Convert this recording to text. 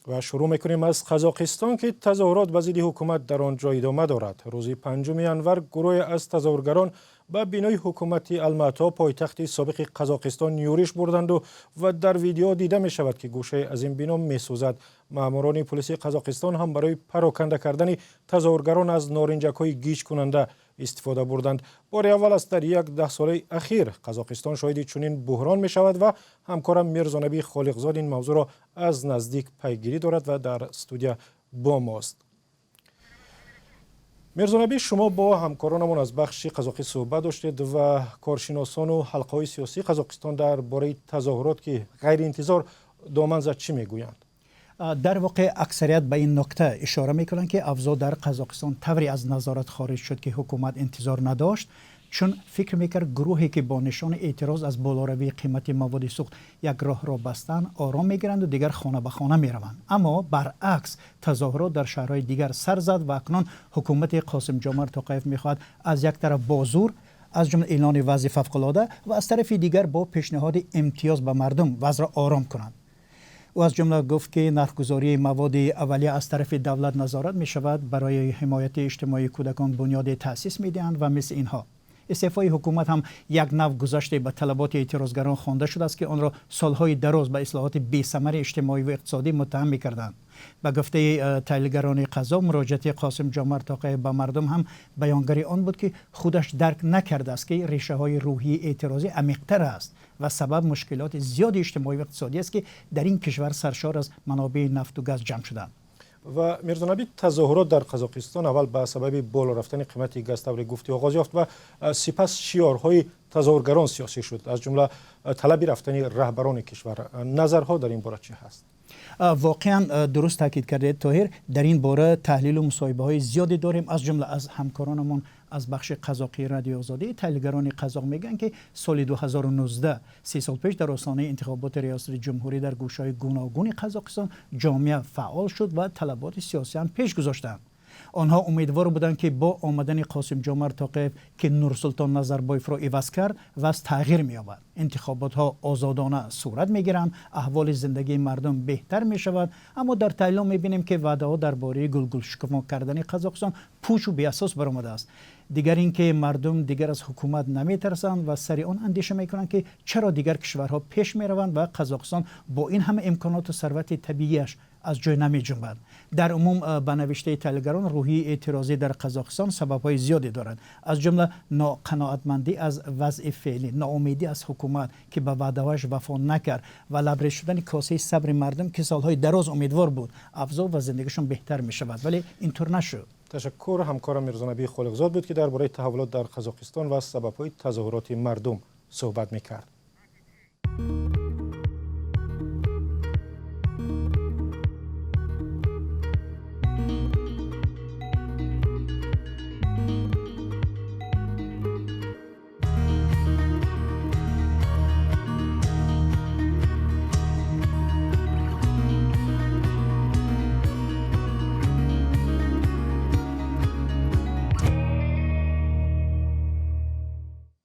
Ва шурӯъ мекунем аз Қазоқистон, ки тазоҳурот ба зидди ҳукумат дар он ҷо идома дорад. Рӯзи 5 январ гурӯҳе аз тазоҳургарон ба бинои ҳукумати Алмато, пойтахти собиқи Қазоқистон, юриш бурданду ва дар видео дида мешавад, ки гӯшае аз ин бино месӯзад. Маъмурони полиси Қазоқистон ҳам барои пароканда кардани тазоҳургарон аз норинҷакҳои гиҷкунанда истифода бурданд. Бори аввал аст дар як даҳсолаи ахир Қазоқистон шоҳиди чунин буҳрон мешавад ва ҳамкорам Мирзонабӣ Холиқзод ин мавзӯъро аз наздик пайгирӣ дорад ва дар студия бо мост. Мирзонабӣ, шумо бо ҳамкоронамон аз бахши қазоқӣ суҳбат доштед ва коршиносону ҳалқаҳои сиёсии Қазоқистон дар бораи тазоҳурот, ки ғайриинтизор доман зад, чӣ мегӯянд? Дар воқеъ, аксарият ба ин нукта ишора мекунанд, ки авзоъ дар Қазоқистон тавре аз назорат хориҷ шуд, ки ҳукумат интизор надошт, чун фикр мекард, гурӯҳе ки бо нишони эътироз аз болоравии қимати маводи сӯхт як роҳро бастанд, ором мегиранд ва дигар хона ба хона мераванд. Аммо баръакс, тазоҳурот дар шаҳрҳои дигар сар зад ва акнун ҳукумати Қосимҷомарт Тоқаев мехоҳад аз як тараф бо зур, аз ҷумла эълони вазъи фавқулода, ва аз тарафи дигар бо пешниҳоди имтиёз ба мардум вазъро ором кунад. Ӯ аз ҷумла гуфт, ки нархгузории маводи аввалия аз тарафи давлат назорат мешавад, барои ҳимояти иҷтимоии кӯдакон бунёде таъсис медиҳанд ва мисли инҳо. Истеъфои ҳукумат ҳам як нав гузаште ба талаботи эътирозгарон хонда шудааст, ки онро солҳои дароз ба ислоҳоти бесамари иҷтимоӣ ва иқтисодӣ муттаҳам мекарданд. Ба гуфтаи таҳлилгарони қазоқ, муроҷиати Қосим Ҷомарт Тоқаев ба мардум ҳам баёнгари он буд, ки худаш дарк накардааст, ки решаҳои рӯҳии эътирозӣ амиқтар аст ва сабаб мушкилоти зиёди иҷтимоӣ ва иқтисодӣ аст, ки дар ин кишвар саршор аз манобеи нафту газ ҷамъ шуданд. Ва, Мирзонабӣ, тазоҳурот дар Қазоқистон аввал ба сабаби боло рафтани қимати газ, тавре гуфтӣ, оғоз ёфт ва сипас шиорҳои тазоҳургарон сиёсӣ шуд, аз ҷумла талаби рафтани раҳбарони кишвар. Назарҳо дар ин бора чӣ ҳаст? Воқеан, дуруст таъкид кардед, Тоҳир. Дар ин бора таҳлилу мусоҳибаҳои зиёде дорем, аз ҷумла аз ҳамкоронамон аз бахши қазоқии Радиои Озодӣ. Таҳлилгарони қазоқ мегӯянд, ки соли 2019, 3 сол пеш, дар остонаи интихоботи риёсати ҷумҳурӣ дар гӯшаҳои гуногуни Қазоқистон ҷомеа фаъол шуд ва талаботи сиёсӣ ҳам пеш гузоштанд. Онҳо умедвор буданд, ки бо омадани Қосим Ҷомарт Тоқаев, ки Нурсултон Назарбоевро иваз кард, вазъ тағйир меёбад, интихоботҳо озодона сурат мегиранд, аҳволи зиндагии мардум беҳтар мешавад. Аммо дар таҳлилҳо мебинем, ки ваъдаҳо дар бораи гулгулшукуфон кардани Қазоқистон пучу беасос баромадааст. Дигар ин ки мардум дигар аз ҳукумат наметарсанд ва сари он андеша мекунанд, ки чаро дигар кишварҳо пеш мераванд ва Қазоқистон бо ин ҳама имконоту сарвати табиияш аз ҷой намеҷунбад. Дар умум, ба навиштаи таҳлилгарон, рӯҳии эътирозӣ дар Қазоқистон сабабҳои зиёде дорад, аз ҷумла ноқаноатмандӣ аз вазъи феълӣ, ноумедӣ аз ҳукумат, ки ба ваъдаҳояш вафо накард, ва лабрез шудани косаи сабри мардум, ки солҳои дароз умедвор буд, авзоъ ва зиндагишон беҳтар мешавад, вале интур нашуд. Ташаккур. Ҳамкорам Мирзонабӣ Холиқзод буд, ки дар бораи таҳаввулот дар Қазоқистон ва сабабҳои тазоҳуроти мардум суҳбат мекард.